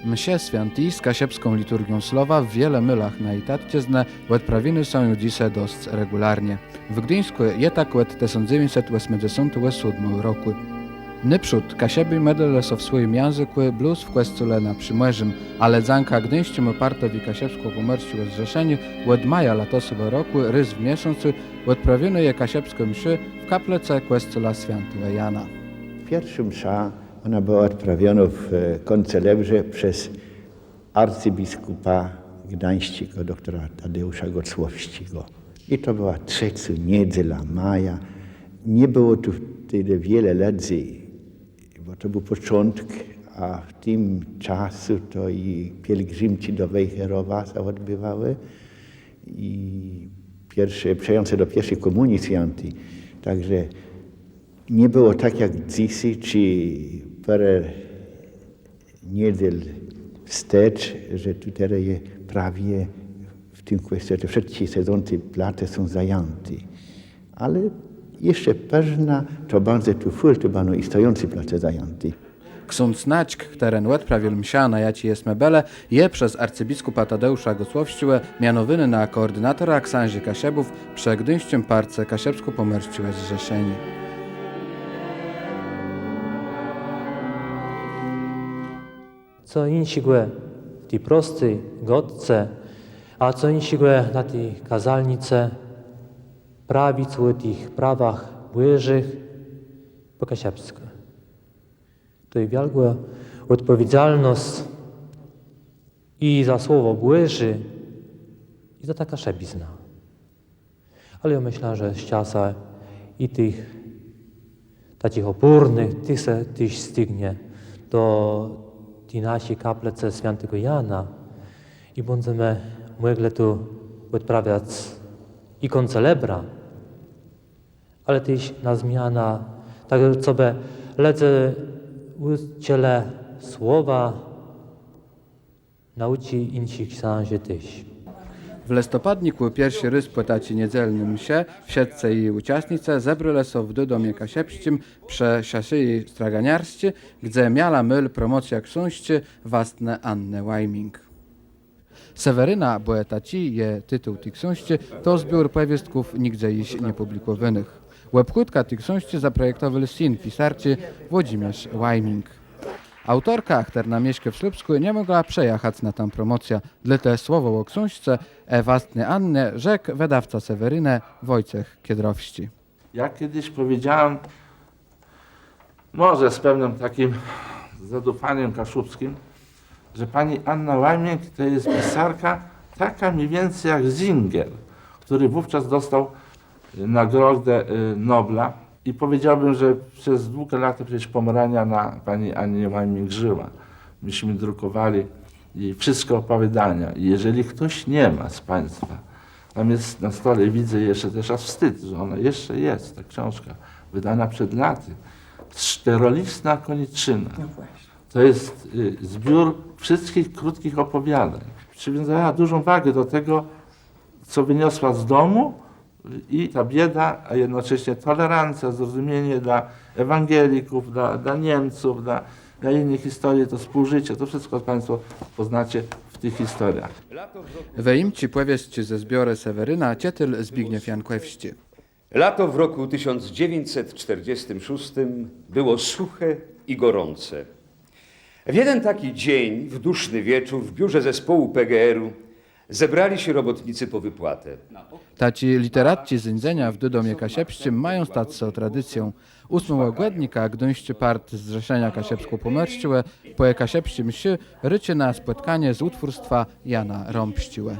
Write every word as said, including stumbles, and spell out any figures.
Msze swiãté z kaszëbską liturgią słowa w wiele môlach na ji tatczëznie òdprôwióné są ju dzysô dosc regùlarnie. W Gduńskù je tak òd tësąc dzewiãcset òsmëdzesątégò sódmégò rokù. Nôprzód Kaszëbi mòdlëlë sã w swòjim jãzëkù blós w kòscele na Przëmòrzim, ale dzãka Gduńsczémù Partowi Kaszëbskò-Pòmòrsczégò Zrzeszeniô òd maja latoségò rokù rôz w miesącu òdprôwiónô je kaszëbskô msza w kaplëcë kòscoła swiãtégò Jana. Pierszô msza, òna bëła òdprôwiónô w, e, kòncelebrze przez arcëbiskùpa gdańsczégò doktora Tadeùsza Gòcłowsczégò. I to bëła trzecô niedzela maja. Nie bëło tu tëli wiele lëdzy, bò to béł pòczątk, a w tim czasu to i pielgrzimczi do Wejherowa sã òdbiwałë, i pierszé, przëjãcé do pierszi kòmùnie swiãti. Tak że nie bëło tak jak dzysô, czë pôrã niedzel wstecz, że tu terô je prawie w tim kòscele, te wszëtczé sedzącé placë są zajãté. Ale jesz pózno to bãdze tu fùl, tu bãdą i stojącé place zajãté. Ksądz Naczk, chtëren òdprawiôł mszã, na jaczi jesmë bëlë, je przez arcëbiskùpa Tadeùsza Gòcłowsczégò mianowóny na kòòrdinatora ksãżi Kaszëbów prze Gduńsczim Parce Kaszëbskò-Pòmòrsczégò Zrzeszeniô. Co jinszégò w ti prosti gôdce, a co jinszégò na ti kôzalnicë prawic ò tëch prawach Bòżich pò kaszëbskù. To je wiôlgô òdpòwiedzalnosc i za Słowò Bòżé, i za tã kaszëbiznã. Ale jô mëszlã, że z czasã i tëch taczich òpòrnëch téż sã téż stëgnie do ti naszi kaplëcë swiãtégò Jana i bãdzemë mòglë tu òdprawiac i kòncelebra, ale téż na zmianã, tak cobë lëdze ùczëlë słowa, nôùczi jinszich ksãżi téż. W listopadnikù pierszi rôz pò taczi niedzelny mszë wszëtcë ji ùczãstnicë zebrelë sã w Dëdomie Kaszëbsczim prze szasëji Straganiarsczi, gdze miała môl promòcjã ksążczi wastnë Annë Łajming. Sewerina, bò taczi je titel ti ksążczi, to zbiór pòwiôstków nigdze jesz niepùblikòwónëch. Òbkłôdkã ti ksążczi zaprojektowôł syn pisarczi Włodzimierz Łajming. Aùtorka, chtërna mieszkô w Słupskù, ni mògła przëjachac na tã promòcjã, dlôte słowò ò ksążce ë wastny Annie rzekł wëdôwca Sewerinë Wòjcech Kiedrowsczi. Ja kiedyś powiedziałem, może z pewnym takim zadufaniem kaszubskim, że pani Anna Łajming to jest pisarka taka mniej więcej jak Singer, który wówczas dostał Nagrodę, y, Nobla. I powiedziałbym, że przez długie lata przecież Pomorania na pani Annie Łajming żyła. Myśmy drukowali jej wszystkie opowiadania. I jeżeli ktoś nie ma z państwa, tam jest na stole, widzę jeszcze, też aż wstyd, że ona jeszcze jest, ta książka, wydana przed laty. Szterolistna Koniczina. No właśnie. To jest, y, zbiór wszystkich krótkich opowiadań. Przywiązała dużą wagę do tego, co wyniosła z domu, i ta bieda, a jednocześnie tolerancja, zrozumienie dla ewangelików, dla, dla Niemców, dla, dla innych historii, to współżycie, to wszystko państwo poznacie w tych historiach. Wëjimczi pòwiescë ze zbiorë Sewerina czëtôł Zbigniew Jankòwsczi. Lato w roku tysiąc dziewięćset czterdziestym szóstym było suche i gorące. W jeden taki dzień, w duszny wieczór, w biurze zespołu P G R-u zebrali się robotnicy po wypłatę. Taczé lëteracczé zéńdzenia w Dëdomie Kaszëbsczim mają stac sã tradicją. Ósmégò gòdnika gduńsczi part Zrzeszeniô Kaszëbskò-Pòmòrsczégò pò kaszëbsczi mszë rôczi na spòtkanié z ùtwórstwã Jana Rómpsczégò.